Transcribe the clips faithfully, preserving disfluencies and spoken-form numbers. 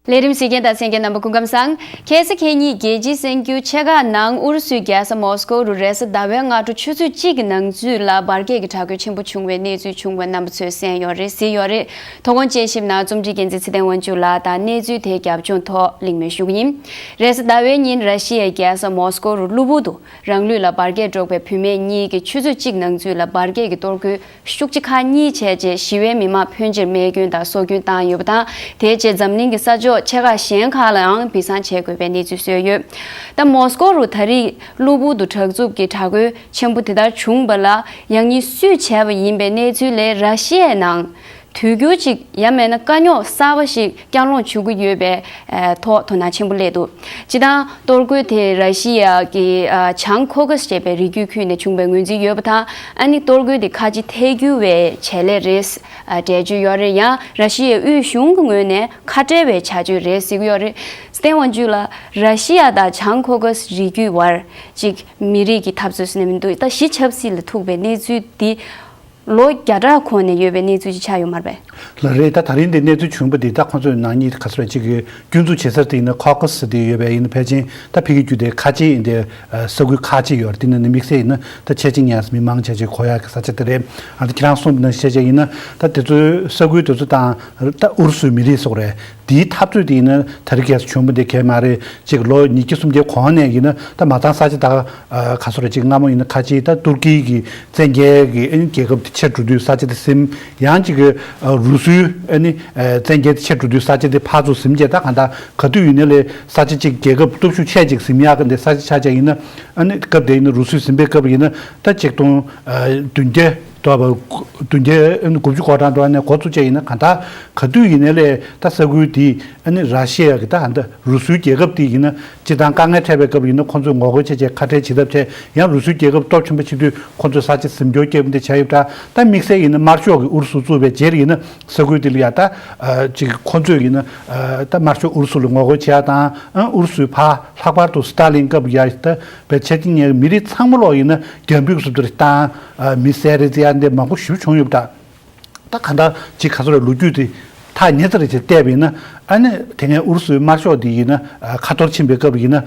ལས་རིམ་གཟིགས་མཁན་དང་གསན་མཁན་རྣམ་པ་སྐུ་ཁམས་བཟང་། ཁ་སང་ཁ་ཉིན་རྒྱལ་སྤྱིའི་གསར་འགྱུར་ཆེ་ཁག་ནང་ཨུ་རུ་སུའི་རྒྱལ་ས་མོ་སི་ཀོ་རུ་རེས་གཟའ་ཟླ་བའི་སྔ་དྲོ་ཆུ་ཚོད་གཅིག་གི་ནང་ཚུད་ལ་འབར་གས་ཀྱི་དྲག་རྒོལ་ཆེན་པོ་བྱུང་བའི་གནས་ཚུལ་བྱུང་བ་རྣམ་པ་ཚོས་གསན་ཡོད་རེད། གཟིགས་ཡོད་རེད། ཐོག་ཁོང་དཔྱད་ཞིབ་ནང་རྩོམ་སྒྲིག་འགན་འཛིན་ཚེ་བརྟན་དབང་ཕྱུག་ལགས་དང་གནས་ཚུལ་དེའི་རྒྱབ་ལྗོངས་ཐོག་གླེང་མོལ་ཞུ་གི་ཡིན། རེས་གཟའ་ཟླ་བའི་ཉིན་ར་ཤི་ཡའི་རྒྱལ་ས་མོ་སི་ཀོ་རུ་གློ་བུར་དུ་རང་ལུས་ལ་འབར་གས་སྒྲོག་པའི་བུད་མེད་གཉིས་ཀྱིས་ཆུ་ཚོད་གཅིག་ནང་ཚུད་ལ་འབར་གས་ཀྱི་གཏོར་རྒོལ་ཤུགས་ཆེ་ཁག་གཉིས་བྱས་རྗེས་ཞི་བའི་མི་མང་ཕོན་ཆེར་རྨས་སྐྱོན་དང་སྲོག་སྐྱོན་བཏང་ཡོད་པ་དང་། དེའི་རྗེས་འཛམ་གླིང་གི་ས་ཕྱོགས་ཆེ་ཁག་གཞན་ཁག་ལའང་འབུད་གསང་བྱེད་དགོས་པའི་གནས་ཚུལ་བཟོས་ཡོད། ད་མོ་སི་ཀོ་རུ་ད་རེས་གློ་བུར་དུ་དྲག་རྩུབ་ཀྱི་དྲག་རྒོལ་ཆེན་པོ་དེ་ལྟར་བྱུང་བ་ལ་ཡང་སྙིང་སུས་བྱས་པ་ཡིན་པའི་གནས་ཚུལ་ལས་ར་ཤི་ཡའི་ནང་དུས་འགྱུར་གཅིག་ཡང་མིན་ན་དཀའ་རྙོག་གསར་པ་ཞིག་བསྐྱར་ལོག་བྱུང་གི་ཡོད་པའི་ཨ་ཐོག་དོ་སྣང་ཆེན་པོ་སླེབས་འདུག་སྤྱིར་བཏང་གཏོར་རྒོལ་དེ་ར་ཤི་ཡ་གི་ཨ་བྱང་ཁོ་ཁ་སི་ཞེས་པའི་རི་རྒྱུད་ཁུལ་ནས་བྱུང་བའི་ངོས་འཛིན་ཡོད་པ་དང་། ཨ་ནི་གཏོར་རྒོལ་དེ་ཁ་ཆེ་ཐལ་འགྱུར་བའི་བྱེད་ལས་རེད་ཨ་འགྲེལ་བརྗོད་ཡོད་རེད། ཡང་ར་ཤི་ཡའི་དབུས་གཞུང་གི་ངོས་ནས་ཁ་བྲལ་བའི་བྱ་སྤྱོད་རེད་ཟེར་གྱི་ཡོད་རེད། སྟེང་དབང་ཕྱུག་ལ་ར་ཤི་ཡ་དང་བྱང་ཁོ་ཁ་སི་རི་རྒྱུད་བར་གཅིག་མི་རིགས་ཀྱི་འཐབ་རྩོད་ཟེར་ནས་མི་འདུག་ད་གཞིས་ཆགས་སྲིད་ལ་ཐུག་པའི་གནས་ཚུལ་འདི། ལོ་བརྒྱ་ཕྲག་གོང་ནས་ཡོད་པའི་གནས་ཚུལ་ཅིག་ཆགས་ཡོད་མ་རེད་པས། ལགས་རེད། ད་ད་རིང་འདི་གནས་ཚུལ་བྱུང་བ་འདི་ད་ཁོང་ཚོའི་ནག་ཉེས་ག་ཚོད་རེད་ཅིག་གི་སྐྱོན་འཛུགས་བྱེད་ས་དེ་ཡིན་ན་ཁོ་ཁ་སི་དེ་ཡོད་པས། ཡིན་ན་ཕལ་ཆེར་ད་ཕ་གི་རྒྱུད་དེ་ཁ་ཆེ་ཡིན་དེ་ས་ཁུལ་ཁ་ཆེ་ཡོད་རེད། དེ་ནང་ནས་དམིགས་བསལ་ཡིན་ན་ད་ཆེ་ཆེ་ཉེས་མི་མང་ཆེ་ཆེ་གོ་ཡག་གི་ས་ཆ་དེ་རེད། ཨ་ད་ཁྱེད་རང་གསུངས་པ་ནང་བཞིན་བྱས་བྱས་ཡིན་ན་ད་དེ་ཚོའི་ས་ཁུལ་དེ་ཚོ་དང་ད་ཨུ་རུ་སུའི་མི་རིགས་སོགས་རེད། དེའི་འཐབ་རྩོད་དེ་ཡིན་ན་ད་རེས་གལ་སྲིད་བྱུང་བ་འདི་གལ་མ་རེད། ཅིག་ལོ་ཉིས་བརྒྱ་སུམ་བརྒྱའི་གོང་ནས་ཡིན་ན་ད་མ་ཚང་ས་ཆ་ད་ག་ས་རེད་ཅིག་སྔ་མོ་ཡིན་ན་ཁ་ཆེ་ད་ཏུར་ཀི་གི་བཙན་རྒྱལ་གྱི་ཨ་ནི་རྒྱལ་ཁབ་དེ་ཆེར་འགྲོ་དུས་ས་ཆ་དེ་ཟིན། ཡང་ཅིག་གི་རུ་སུའི་ཨ་ནི་བཙན་རྒྱལ་དེ་ཆེར་འགྲོ་དུས་ས་ཆ་དེ་ཕར་ཚུར་ཟིན་བྱས། ད་གང་ལྟར་ག་དུས་ཡིན་ནའི་ལས་ས་ཆ་ཅིག་རྒྱལ་ཁབ་སྟོབས་ཤུགས་ཆེ་ཅིག་ཟིན་ཡག་གི་འདི་ས་ཆ་ཆགས་ཆགས་ཡིན་ན་ཨ་ནི་སྐབས་དེ་ཡིན་ན་རུ་སུས་ཟིན་པའི་སྐབས་ཡིན་ན་ད་ཆིག་སྟོང་བདུན་བརྒྱ་དོ་བདུན་བརྒྱ་དགུ་བཅུ་གོ་གྲངས་དོ་ནས་འགོ་བཙུགས་བྱས་ཡིན་ན་གང་ལྟར་ག་དུས་ཡིན་ནའི་ལས་ད་ས་ཁུལ་དེ་ཨ་ནི་ར་ཤི་ཡ་གི་ད་ཧ་ད་རུ་སུའི་རྒྱལ་ཁབ་དེ་ཡིན་ན་སྤྱིར་བཏང་དཀའ་ངལ་འཕྲད་པའི་སྐབས་ཡིན་ན་ཁོང་ཚོས་ངོ་རྒོལ་བྱས་བྱས་ཁ་བྲལ་བྱེད་ཐབས་བྱས། ཡང་རུ་སུའི་རྒྱལ་ཁབ་སྟོབས་ཆེན་པོ་ཕྱིན་དུས་ཁོང་ཚོས་ས་ཆ་ཟིན་སྐྱོར་བསྐྱལ་བ་འདི་བྱས་ཡོད་པ་འདྲ། ད་དམིགས་བསལ་ཡིན་ན་དམར་ཤོག་གི་ཨུ་རུ་སུ་བཙུགས་པའི་རྗེས་ལ་ཡིན་ན་ས་ཁུལ་དེ་ལ་ཡ་ད་ཅིག་ཁོང་ཚོས་ཡིན་ན་ད་དམར་ཤོག་ཨུ་རུ་སུ་ལ་ངོ་རྒོལ་བྱེད་ཡ་དང་ཨུ་རུ་སུའི་ཕར་ལྷག་པར་དུ་སི་ཏཱ་ལིན་སྐབས་ཡ་ད་བའི་ཆ་ཅིག་ཉེ་མི་རིགས་ཚང་མ་ལོག་ཡིན་ན་རྒྱ་འབུད་སུབ་ཏུ་བཏང་། མི་བསད་རེས་བྱེད་ཡ་འདི་མང་པོ་ཞིག་བྱུང་ཡོད་པ་འདྲ། ད་གང་ལྟར་ཅིག་ག་ཚོད་རེ་ལོ་རྒྱུས་དེ་ཐག་ཉེ་ཙམ་རེ་བྱས་བལྟས་པ་ཡིན་ན་ཨ་ནི་དེ་སྔའི་ཨུ་རུ་སུའི་དམར་ཤོག་དེ་ཡིན་ན་ཁ་འཐོར་ཕྱིན་པའི་སྐབས་ཡིན་ན་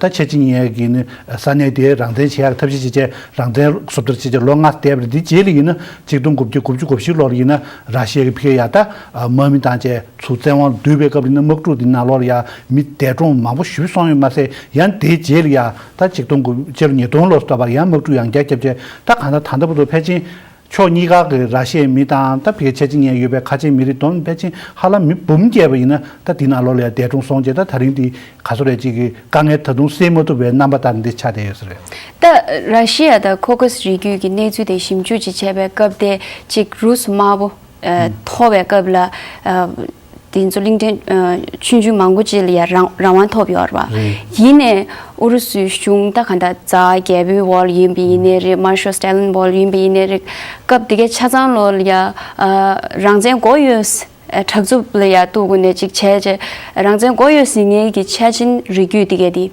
ད་ཆེ་ཆེ་ཉེ་གི་ནི་ས་གནས་དེ་རང་བཙན་བྱེད་ཡག་ཐབས་ཤེས་བྱས་བྱས་རང་བཙན་སུབ་ཏུ་བྱས་བྱས་ལོ་ལྔ་བསྡད་པ་རེད། དེ་རྗེས་ལ་ཡིན་ན་ཆིག་སྟོང་དགུ་བརྒྱ་དགུ་བཅུ་གོ་བཞི་ལོར་ཡིན་ན་ར་ཤི་ཡ་གི་ཕི་ཡ་ད་དམག་མི་བཏང་བྱས་ཚུར་བཙན་དབང་བསྡུས་པའི་སྐབས་ཡིན་ན་དམག་འཁྲུག་དེ་ནང་ལོགས་ལ་ཡ་མི་འདས་གྲོངས་མང་པོ་ཞིག་སོང་ཡོད་མ་ཟད། ཡང་དེའི་རྗེས་ལ་ཡ་ད་ཆིག་སྟོང་དགུ་བརྒྱ་ཉིས་སྟོང་ལོར་ལྟ་བར་ཡང་དམག་འཁྲུག་ཡང་བསྐྱར་བརྒྱབ་བྱས། ད་གང་ལྟར་ད་ལྟ་བར་དུ་ཕལ་ཆེར་ཕྱོགས་གཉིས་ཀ་གི་ར་ཤི་ཡའི་མི་དང་ད་ཕ་གི་ཆ་ཅིག་ཉེ་ཡོད་པའི་ཁ་ཆེའི་མི་རིགས་བསྡོམས་ཕལ་ཆེར་ཧ་ལམ་མི་འབུམ་བརྒལ་བ་ཡིན་ན་ད་དེ་ནང་ལོགས་ལ་ཡང་འདས་གྲོངས་སོང་རྗེས་ད་ད་རིང་འདི་ག་ཚོད་རེད་ཅིག་གི་དཀའ་ངལ་ད་དུང་སེལ་མ་ཐུབ་པའི་རྣམ་པ་ལྟར་འདི་ཆགས་བསྡད་ཡོད་ས་རེད། ད་ར་ཤི་ཡ་དང་ཁོ་ཁ་སི་རི་རྒྱུད་ཀྱི་གནས་ཚུལ་དེ་ཞིབ་འཇུག་ཅིག་བྱས་པའི་སྐབས་དེ་ཅིག་རུས་དམར་པོ་ཨ་ཐོར་བའི་སྐབས་ལ་ཨ་དེ་ཚོ་གླིང་ཕྲན་ཨ་ཆུང་ཆུང་མང་པོ་ཅིག་ལ་ཡང་རང་རང་དབང་ཐོབ་ཡོད་རེད་པ། རེད། ཡིན་ནའི་ཨུ་རུ་སུའི་གཞུང་ད་ག་འདྲ་རྫ་རྒྱལ་པོའི་འོག་ལ་ཡིན་པ་ཡིན་ནའི་རེད། མར་ཤལ་སི་ཏ་ལིན་འོག་ལ་ཡིན་པ་ཡིན་ནའི་རེད། སྐབས་དེ་གའི་ཆ་ཚང་ལོགས་ལ་ཡང་ཨ་རང་བཙན་དགོས་ཡོད། ཨ་དྲག་རྩུབ་ལ་ཡང་གཏུག་དགོས་ནས་ཅིག་བྱས་བྱས་རང་བཙན་དགོས་ཡོད་ཟེར་མཁན་གྱི་ཆ་ཆེན་རི་རྒྱུད་དེ་གའི་དེ།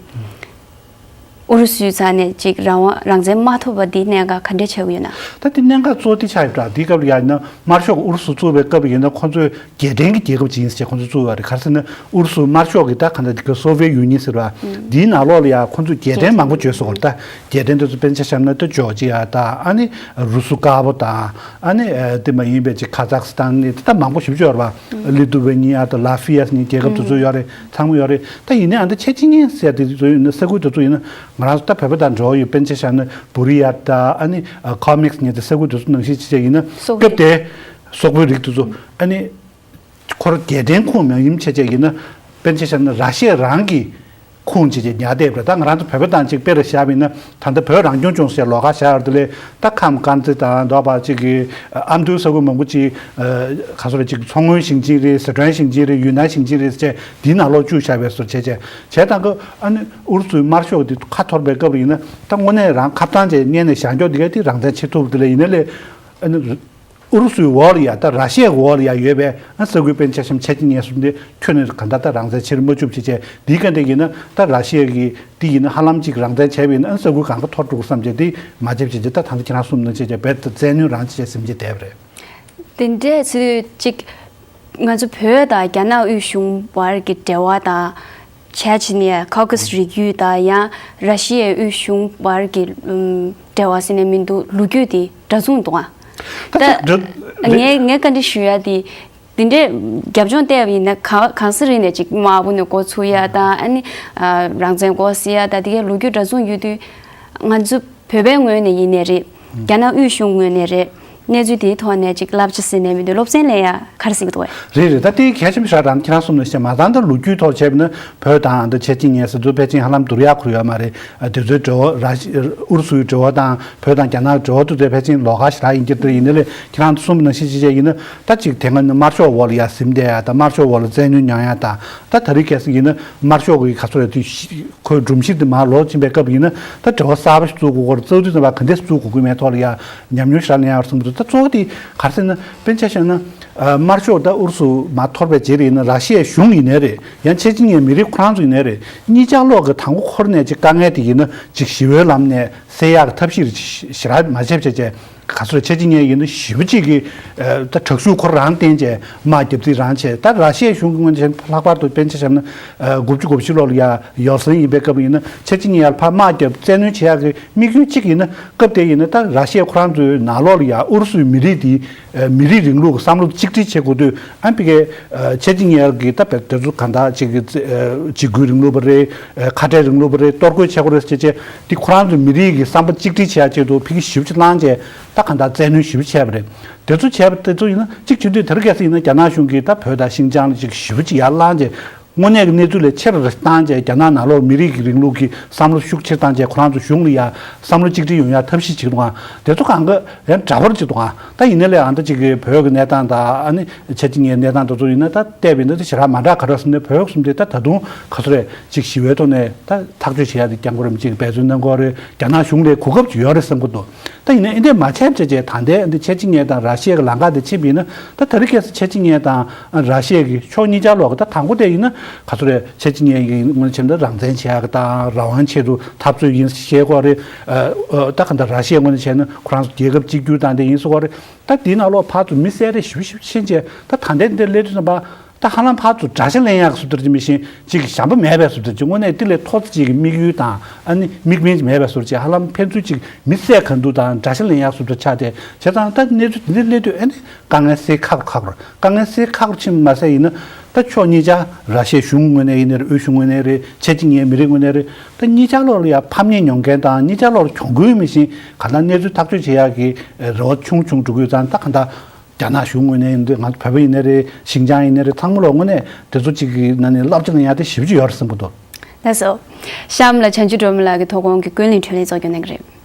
ཨུ་རུ་སུའི་རྩ་ནས་ཅིག་རང་དབང་རང་བཙན་མ་ཐོབ་པ་འདིའི་གནད་འགག་ག་འདྲས་ཆགས་ཀྱི་ཡོད་ན། ད་དེ་གནད་འགག་གཙོ་བོ་དེ་ཆགས་ཡོད་འདྲ། དེའི་སྐབས་ལ་ཡང་ན་དམར་ཤོག་ཨུ་རུ་སུ་བཙུགས་པའི་སྐབས་ཡིན་ན་ཁོང་ཚོས་རྒྱལ་ཕྲན་གྱི་རྒྱལ་ཁབ་ཅིག་ཡིན་ཟེར་ཁོང་ཚོས་བཙུགས་པ་རེད། ག་རེ་ཟེར་ན་ཨུ་རུ་སུ་དམར་ཤོག་གི་ད་ག་འདྲ་དེ་ག་སོ་ཝི་ཡེ་ཡུ་ནི་ཡན་ཟེར་བ་འདིའི་ནང་ལོགས་ལ་ཡང་ཁོང་ཚོས་རྒྱལ་ཕྲན་མང་པོ་བརྗོད་སོང་བ་རེད། ད་རྒྱལ་ཕྲན་དེ་ཚོ་དཔེར་ན་ཆ་བཞག་ན་ད་ཇོར་ཇི་ཡ་དང་ཨ་ནི་རུ་སུ་དཀར་པོ་དང་ཨ་ནི་དེ་མ་ཡིན་པའི་ཅིག་ཁ་ཛག་སི་ཐན་ནི་ད་མང་པོ་ཞིག་ཡོད་རེད་པ། ལི་ཐུ་ཝེ་ནི་ཡ་དང་ལ་ཐི་ཡ་ནི་རྒྱལ་ཁབ་དེ་ཚོ་ཡོད་རེད། ཚང་མ་ཡོད་རེད། ད་ཡིན་ནའང་ད་ཆེ་ཆེ་ཉེ་ཟེར་དེ་ཚོ་ཡིན་ན་ས་ཁུལ་དེ་ཚོ་ཡིན་ན་ང་རང་ཚོ་ད་བོད་པ་དང་འབྲེལ་བ་ཡོད། དཔེར་ན་ཆ་བཞག་ན་བུ་རི་ཡ་དང་ཨ་ནི་ཁ་མིག་སི་ཉེ་དེ་ས་ཁུལ་དེ་ཚོ་ནང་བཞིན་ཅིག་ཡིན་ན་སྐབས་དེ་སོག་པོའི་རིགས་དེ་ཚོ་ཨ་ནི་ཁོ་རང་རྒྱལ་ཕྲན་ཁོངས་མ་ཡིན་ཆེ་ཆེ་ཡིན་ན་དཔེར་ན་ཆ་བཞག་ན་ར་ཤི་ཡ་རང་གི་ཁུངས་བྱེད་ཅེས་ཉར་བསྡད་པ་རེད། ད་ང་རང་ཚོ་བོད་པ་དང་གཅིག་དཔེ་རེ་བཞག་པ་ཡིན་ན་ད་ལྟ་བོད་རང་སྐྱོང་ལྗོངས་ཟེར་ལོགས་ཀ་བཞག་ཡོད་རེད། དེ་ལས་ད་ཁམས་དཀར་མཛེས་དང་འདོགས་པ་གཅིག་གི་ཨ་མདོའི་ས་ཁུལ་མང་པོ་གཅིག་ག་ཚོད་རེད་གཅིག་མཚོ་སྔོན་ཞིང་ཆེན་རེད། སི་ཁྲོན་ཞིང་ཆེན་རེད། ཡུན་ནན་ཞིང་ཆེན་རེད་ཟེར་དེའི་ནང་ལོགས་བཅུག་བཞག་པའི་བཟོ་བྱས་བྱས་བྱས་དང་གི་ཨ་ནི་ཨུ་རུ་སུའི་དམར་ཤོག་དེ་ཁ་འཐོར་པའི་སྐབས་ཡིན་ན་ད་དངོས་གནས་རང་ཁ་བཏང་བྱས་སྔོན་ནས་བཞག་འཇོག་དེ་ག་དེ་རང་བཙན་བྱེད་ཐུབ་དེ་ལས་ཡིན་ན་ལས་ཨ་ནི། ཨུ་རུ་སུའི་འོག་ལ་ཡ་ད་ར་ཤི་ཡའི་འོག་ལ་ཡ་ཡོད་པའི་ཨ་ས་ཁུལ་དཔེར་ན་ཆ་བཞག་ན་ཆ་ཆེ་ཉེ་གསུམ་དེ་ཁྱོན་ནས་གང་ལྟར་ད་རང་བཙན་ཕྱིར་མ་བཅུག་བྱས་བྱས་འདིའི་སྐད་དེ་ཡིན་ན་ད་ར་ཤི་ཡ་གི་དེ་ཡིན་ན་ཧ་ལམ་ཅིག་རང་བཙན་བྱས་པ་ཡིན་ན་ཨ་ས་ཁུལ་གང་ག་འཐོར་འགྲོ་གི་བསམ་བྱས་དེ་མ་བྱས་བྱས་བྱས་ད་ད་ལྟ་ཁྱེད་རང་གསུམ་ནང་བྱས་བྱས་རྦད་དེ་བཙན་གནོན་རང་བྱས་བྱས་ཟིན་བྱས་བསྡད་པ་རེད། དེ་འདྲས་ཚུལ་ཅིག་ང་ཚོ་བོད་དང་རྒྱ་ནག་དབུས་གཞུང་བར་གྱི་འབྲེལ་བ་དང་། ཆེ་ཆི་ནི་ཡ་ཁོ་ཀ་སི་རིགས་རྒྱུད་དང་ཡང་ར་ཤི་ཡའི་དབུས་གཞུང་བར་གྱི་ཨུམ་འབྲེལ་བ་ཟེར་ནས་མི་འདུག་ལོ་རྒྱུས་དེ་འདྲ་མཚུངས་འདུག་ཨ། ད་ད་ཅིག་འདྲ་ངས་ངས་བཀའ་འདྲི་ཞུ་ཡ་དེ། དེ་འདྲའི་རྒྱབ་ལྗོངས་བལྟས་པ་ཡིན་ན་གང་གང་ས་རིགས་ནས་ཅིག་དམར་པོ་ནས་འགོ་ཚུགས་ཡ་དང་ཨ་ནི་ཨ་རང་བཙན་འགོ་ཟེར་ཡ་དང་དེ་གའི་ལོ་རྒྱུས་འདྲ་མཚུངས་ཡོད་དུས། ང་ཚོ་བོད་པའི་ངོས་ནས་ཡིན་ནའི་རེད། རྒྱ་ནག་དབུས་གཞུང་ངོས་ནས་རེད། གནས་ཚུལ་དེའི་ཐོག་ནས་ཅིག་བསླབ་བྱ་ཟེར་ནས་མི་འདུག་སློབ་ཚན་ལེན་ཡ་ག་རེ་ཟེར་གི་འདུག་བས། རེད་རེད། ད་དེ་གལ་ཆེན་པོ་ཞེ་དྲག་རང་ཁྱེད་རང་གསུངས་ནང་བཞིན་མ་རྩ་འདི་ལོ་རྒྱུས་ཐོག་བྱས་པ་ན་བོད་དང་འདི་ཆེ་ཆི་ཉེ་ཟེར་ཚུལ་ཕལ་ཆེར་ཧ་ལམ་བསྡུར་ཡག་ཁུར་ཡོད་མ་རེད། དེ་ཚོའི་འབྲེལ་བ་ར་ཤི་ཨུ་རུ་སུའི་འབྲེལ་བ་དང་བོད་དང་རྒྱ་ནག་འབྲེལ་བ་དེ་ཚོ་ཕལ་ཆེར་ལོགས་ཀ་ཞེ་དྲག་ཡིན་གྱི་འདུག་ཡིན་ནའི་ལས་ཁྱེད་རང་གསུངས་པ་ནང་བཞིན་ཅིག་བྱས་ཡིན་ན་ད་ཅིག་དེ་སྔ་ནི་དམར་ཤོག་འོག་ལ་ཡ་ཟིན་བསྡད་ཡ་དང་དམར་ཤོག་འོག་ལ་བཙན་གནོན་མྱངས་ཡ་དང་ད་ད་རེས་གལ་སྲིད་ཡིན་ན་དམར་ཤོག་གི་ག་ཚོད་རེད་དེ། ཁོའི་སྒྲོམ་གཞི་དེ་མར་ལོག་ཕྱིན་པའི་སྐབས་ཡིན་ན་ད་འབྲེལ་བ་གསར་པ་ཞིག་བཙུགས་དགོས་སྐོར་རྩ་དུས་ཙམ་པ་ག་འདྲས་བཙུགས་དགོས་ཀྱི་མེད་ཐོག་ལ་ཡ་ཉམས་མྱོང་ཞིག་ལེན་ཡག་རེད་བསམ་གྱི་འདུག་ད་གཙོ་བོ་དེ་ག་རེ་ཟེར་ན་དཔེར་ན་ཆ་བཞག་ན་དམར་ཤོག་ད་ཨུ་རུ་སུ་མར་འཐོར་བའི་རྗེས་ལ་ཡིན་ན་ར་ཤི་ཡའི་གཞུང་ཡིན་ནའི་རེད། ཡང་ཆེ་ཆི་ཉེ་མི་རིགས་ཁོ་རང་ཚོ་ཡིན་ནའི་རེད། གཉིས་ཆར་ལོག་གི་དང་པོ་འཁོར་ནས་ཅིག་དཀའ་ངལ་དེ་ཡིན་ན་ཅིག་ཞི་བའི་ལམ་ནས་སེལ་ཡག་གི་ཐབས་ཤེས་ཞེ་དྲག་མ་བྱས་བྱས་བྱས། ག་ཚོད་ཆེ་ཆི་ཉེ་ཡིན་ན་ཞེ་པོ་ཅིག་གི་ད་དྲག་ཤུགས་ཁོ་རང་བསྟན་བྱས་དམག་རྒྱབ་རྩིས་རང་བྱས། ད་ར་ཤི་ཡའི་གཞུང་གི་ངོས་ནས་ལྷག་པར་དུ་དཔེར་ན་ཆ་བཞག་ན་དགུ་བཅུ་གོ་བཞི་ལོ་ལ་ཡ་ཡོལ་སྲིད་ཡིན་པའི་སྐབས་ཡིན་ན་ཆེ་ཆི་ཉེ་ཡར་ཕར་དམག་རྒྱབ་བཙན་གནོན་བྱེད་ཡག་གི་དམིགས་ཡུལ་གཅིག་ཡིན་ན་སྐབས་དེ་ཡིན་ན་ད་ར་ཤི་ཡ་ཁོ་རང་ཚོའི་ནང་ལོགས་ལ་ཡ་ཨུ་རུ་སུའི་མི་རིགས་དེ་མི་རིགས་རིང་ལུགས་ཀྱི་བསམ་བློ་གཅིག་སྒྲིལ་བྱེད་དགོས་དུས་ཨ་ཕ་གི་ཆེ་ཆི་ཉེ་ཡར་གི་ད་དཔེ་དེ་ཚོ་གང་ལྟར་ཅིག་གི་འཇིགས་སྐུལ་རིང་ལུགས་པ་རེད། ཁ་བྲལ་རིང་ལུགས་པ་རེད། གཏོར་རྒོལ་བྱེད་དགོས་རེད་ཟེར་བྱས་དེ་ཁོ་རང་ཚོའི་མི་རིགས་ཀྱི་བསམ་པ་གཅིག་སྒྲིལ་བྱེད་ཡག་ཆེད་དུ་ཕ་གི་ཞེ་པོ་ཅིག་བསླངས་བྱས། ད་གང་ལྟར་བཙན་གནོན་ཞེ་པོ་བྱས་པ་རེད། དེ་ཚོ་བྱས་པ་དེ་ཚོ་ཡིན་ན་གཅིག་བྱེད་དུས་དེ་རིང་ཁ་སང་ཡིན་ན་རྒྱ་ནག་གཞུང་གིས་ད་བོད་དང་ཤིན་ཅང་ལ་ཅིག་ཞེ་པོ་ཅིག་ཡར་བསླངས་བྱས་དངོས་གནས་ཀྱི་གནས་ཚུལ་ལས་ཆེ་རུ་བཏང་བྱས་རྒྱ་ནག་ནང་ལོགས་མི་རིགས་ཀྱི་རིང་ལུགས་ཀྱི་བསམ་བློ་ཤུགས་ཆེར་བཏང་བྱས་ཁོ་རང་ཚོ་གཞུང་ལ་ཡ་བསམ་བློ་གཅིག་སྒྲིལ་ཡོང་ཡ་ཐབས་ཤེས་བྱེད་ཀྱི་འདུག་ཨ། དེ་ཚོ་གང་ག་ཡང་འདྲ་པར་བྱེད་འདུག་ཨ། ད་ཡིན་ནའི་ལས་ཨ་ད་ཅིག་གི་བོད་ཀྱི་གནས་སྟངས་དང་ཨ་ནི་ཆེ་ཆི་ཉེའི་གནས་སྟངས་དེ་ཚོ་ཡིན་ན་ད་བལྟས་པ་ཡིན་ན་ད་ཞེ་དྲག་མ་འདྲ་ག་རེ་བསམ་ནས་བོད་གསུམ་དེ་ད་ད་དུང་ག་ཚོད་རེད་ཅིག་ཞི་བའི་ཐོག་ནས་ད་ཐག་གཅོད་བྱེད་ཡ་དེ་རྐྱང་པོ་རེད། ཅིག་འབད་བརྩོན་གནང་དགོས་རེད། རྒྱ་ནག་གཞུང་ལ་གོ་སྐབས་ཅིག་ཡོད་རེད་བསམ་གྱི་འདུག་ད་ཡིན་ན་ཨེ་འདྲས་མ་བྱས་བྱས་བྱས་ད་ལྟའི་ཨེ་འདྲས་ཆེ་ཆི་ཉེ་དང་ར་ཤི་ཡ་གི་ལམ་ཁ་དེ་ཕྱིན་པ་ཡིན་ན་ད་ད་རེས་ཁ་སང་ཆེ་ཆི་ཉེ་དང་ར་ཤི་ཡ་གི་ཕྱོགས་གཉིས་ཆར་ལོག་གི་ད་དང་པོ་དེ་ཡིན་ན་ག་ཚོད་རེད། ཆེ་ཆི་ཉེ་གི་ངོས་ནས་བྱས་ན་རང་བཙན་བྱེད་ཡག་གི་དང་རང་དབང་ཆེད་དུ་འཐབ་རྩོད་ཡིན་ཞེས་གོ་རེད། ད་ག་འདྲ་ར་ཤི་ཡའི་ངོས་ནས་བྱས་ན་ཁོ་རང་ཚོ་རྒྱལ་ཁབ་གཅིག་གྱུར་དང་དེ་ཡིན་ཟེར་གོ་རེད། ད་དེའི་ནང་ལོགས་ཕར་ཚུར་མི་བསད་རེས་ཞེ་པོ་ཞེ་པོ་ཕྱིན་བྱས་ད་ད་ལྟའི་འདིར་སླེབས་དུས་ཙམ་པ། ད་ཧ་ལམ་ཕར་ཚུར་དགྲ་ཤ་ལེན་ཡག་བཟོ་འདྲ་ཅིག་མི་ཤེས་ཅིག་ཞེན་པ་མེད་པའི་བཟོ་འདྲ་ཅིག་དངོས་གནས་དེ་ལས་མཐོ་ཙམ་ཅིག་གི་དམིགས་ཡུལ་དང་ཨ་ནི་དམིགས་འབེན་ཅིག་མེད་པའི་བཟོ་འདྲ་ཅིག་ཧ་ལམ་ཕན་ཚུན་ཅིག་མི་བསད་ག་འདུག་དང་དགྲ་ཤ་ལེན་ཡག་བཟོ་འདྲ་ཆགས་ཏེ་བྱས་ཙང་ད་གནས་ཚུལ་དེ་འདྲ་སླེབས་དུས་ཨ་ནི་དཀའ་ངལ་སེལ་ཁག་པོ་ཁག་པོ་རེད། དཀའ་ངལ་སེལ་ཁག་པོ་ཕྱིན་མ་ཟད་ཡིན་ན་ད་ཕྱོགས་གཉིས་ཆ་ར་ཤི་ཡའི་གཞུང་ངོས་ནས་ཡིན་ནའི་རེད། དབུས་གཞུང་ངོས་ནས་རེད། ཆེ་ཆི་ཉེའི་མི་རིགས་ངོས་ནས་རེད། ད་གཉིས་ཆ་ལོག་ལ་ཡ་ཕམ་ཉེས་མྱོང་མཁན་དང་གཉིས་ཆ་ལོག་ལ་གྱོང་གུན་མི་ཤེས་ག་ད་གནས་ཚུལ་ཐག་གཅོད་བྱེད་ཡག་གི་རེ་བ་ཆུང་ཆུང་འགྲོ་གི་ཡོད་ཙང་ད་ག་ད། རྒྱ་ནག་གཞུང་ངོས་ནས་ཡིན་དུས་ང་ཚོ་བོད་པ་ཡིན་ནའི་རེད། ཤིན་ཅང་ཡིན་ནའི་རེད། ཚང་མ་ལོག་དངོས་གནས་དེ་ཚོ་གཅིག་གི་ནང་ནས་བསླབ་བྱ་ལེན་ཡག་དེ་ཞེ་པོ་ཅིག་ཡོད་རེད་བསམ་གྱི་འདུག་ལགས་སོ། གཤམ་ལ་བྱང་ཆུབ་སྒྲོལ་མ་ལགས་ཀྱི་ཐུགས་དགོངས་ཀྱི་ཀུན་གླེང་འཕྲིན་ལས་གཙོ་སྐྱོང་གནང་གི་རེད།